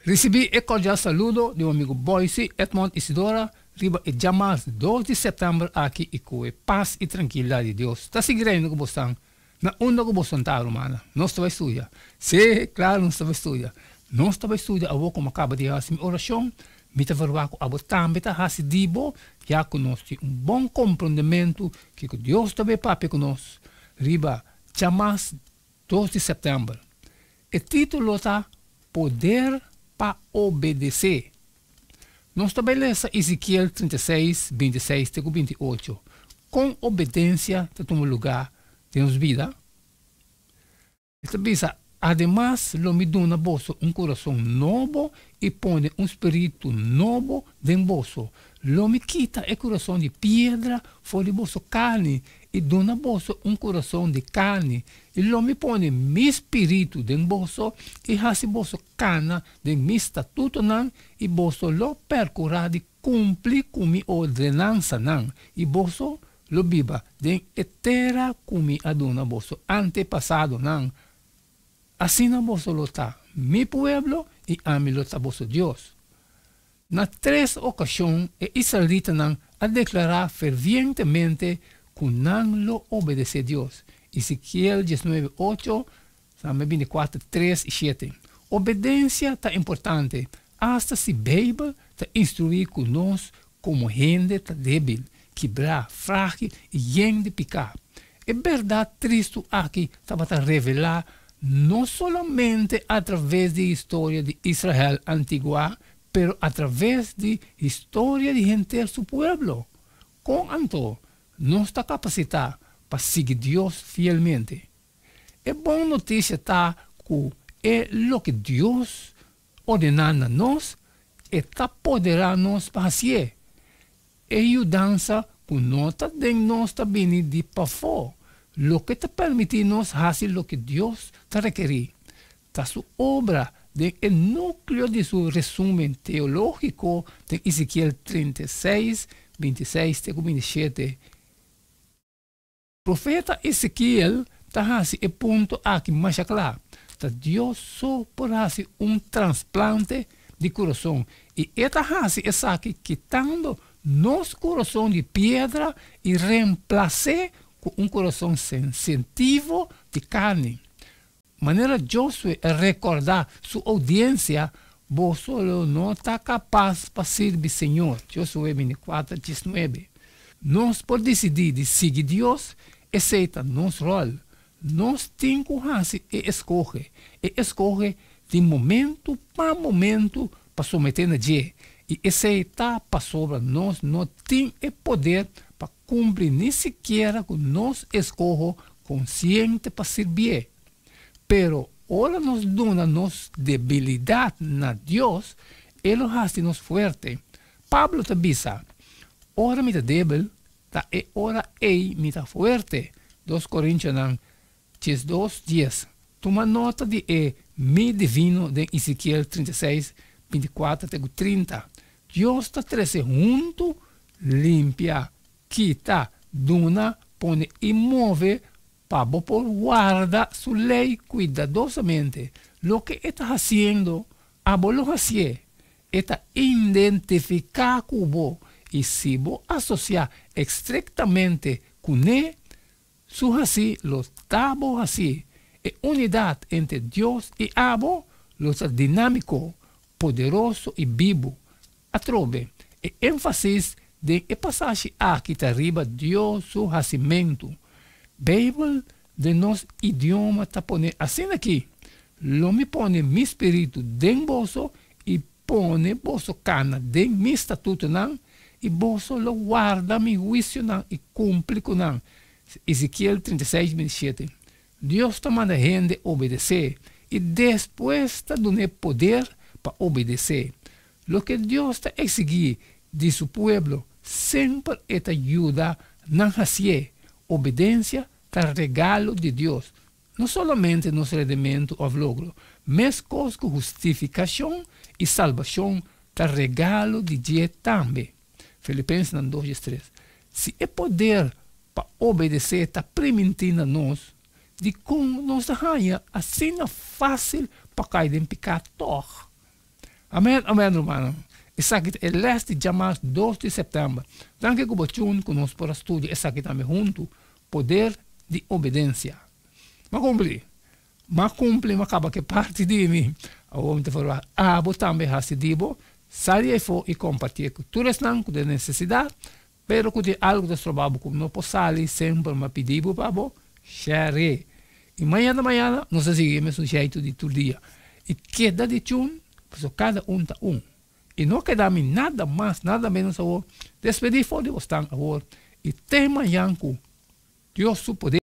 Risibí e kordial saludo di bo amigu Boyce Edmond Isidora riba e djamas dos di sèptèmber aki i ku e pas i trankilidat di Dios ta sigui reina ku bosnan na unda ku boso ta, rumannan. Nos ta bai studia. Sí, klaru nos ta bai studia. Nos ta bai studia awor ku mi a kaba di hasi mi orashon. Mi ta verwagt ku abo tambe ta hasi di bo, ya ku nos tin un bon komprondementu kiko Dios ta bai papia ku nos riba djamas dos di sèptèmber. E título ta Poder pa Obedesé. Nos ta bai lesa Ezekiel 36, 26 te ku 28. Kon obedensia ta tuma lugá den nos bida? E ta bisa, Ademas lo mi duna boso un kurason nobo i pone un spiritu nobo den boso. Lo mi kita e kurason di piedra for di boso karni i duna boso un kurason di karni, i lo mi pone mi spiritu den boso i hasi boso kana den mi statutonan, i boso lo perkurá di kumpli ku mi ordenansanan, i boso lo biba den e tera ku mi a duna boso antepasadonan. Asina boso lo ta mi pueblo i ami lo ta boso Dios. Na tres okashon e israelitanan a deklará fervientemente ku nan lo obedesé Dios, Ezekiel diesnuebe, ocho, Samuel bintikuater, tres i shete. Obedensia ta importante, asta si Beibel ta instruí ku nos komo hende ta débil, kibrá, frágil i yen di piká. E bèrdat tristu aki tabata revelá no solamente atraves di historia di Israel antiguá, pero atraves di historia di henter su pueblo. Kon anto nos ta kapasitá pa sigui Dios fielmente? E bon notisia ta ku e loke Dios ordená na nos, e ta poderá nos pa hasié. E yudansa ku no ta den nos ta bini di pafó, loke ta permití nos hasi loke Dios ta rekerí. Ta su obra den e núkleo di su resúmen teológiko den Ezekiel 36, 26 te ku 27. Profeta Ezekiel ta hasi e punto aki masha kla, ta Dios so por hasi un transplante di kurason, i e ta hasi esaki kitando nos kurason di piedra i remplas'é ku un kurason sensitivo di karni. Manera Josué a rekordá su oudiensia, Boso lo no ta kapas pa sirbi Señor. Josué 24, 19. Nos por disidí di sigui Dios, esei ta nos ròl. Nos tin ku hasi e eskohe, e eskohe di momentu pa momentu pa someté na dje, i esei ta pasobra nos no tin e poder pa kumpli ni sikiera ku nos eskoho konsiente pa sirbié. Pero ora nos duna nos debilidat na Dios, e lo hasi nos fuerte. Pablo ta bisa, Ora mi ta débil, ta e ora ei mi ta fuerte. Dos Korintionan diesdos, dies. Tuma nota di e mi divino den Ezekiel 36, 24 te ku 30. Dios ta trese huntu, limpia, kita, duna, pone i move pa bo por warda su lei kuidadosamente. Loke e ta hasiendo, abo lo hasié. E ta identifiká ku bo i si bo asosiá estrektamente kuné, Su hasí lo ta bo hasí. E unidat entre Dios i abo lo ta dinámiko, poderoso i bibu. Atrobe, e énfasis den e pasashi aki ta riba Dios su hasimentu. Beibel den nos idioma ta pone asina aki, Lo mi pone mi spiritu den boso i pone boso kana den mi statutonan, i boso lo warda mi huisionan i kumpli ku nan. Ezekiel 36, 27. Dios ta manda hende obedesé i despues ta dun'é poder pa obedesé. Loke Dios ta eksigí di su pueblo, semper e ta yuda nan hasié. Obedensia ta regalo di Dios, no solamente nos redementu òf logro, meskos ku hustifikashon i salbashon ta regalo di dje tambe. Filipensenan dos diestres. Si e poder pa obedesé ta primintí na nos, dikon nos ta haña asina fásil pa kai den piká tòg? Amèn, amèn, rumannan. Esaki ta e lès di djamars dos di sèptèmber. Danki ku bo tune ku nos por a studia esaki tambe huntu, Poder di Obedensia. M'a kumpli. M'a kumpli, m'a kaba ku e parti di mi. Awor mi ta ferwagt abo tambe hasi di bo, sali afó i kompartié ku tur esnan ku den nesesidat, pero ku tin algu ta stroba bo ku no por sali, semper m'a pidi bo pa bo share. I mañana mañana nos ta sigui e mesun sheitu di tur dia. I keda di tune, pasobra kada un ta un. I no keda mi nada mas, nada menos awor. Despedí for di bosnan awor i te mañan ku Dios su poder.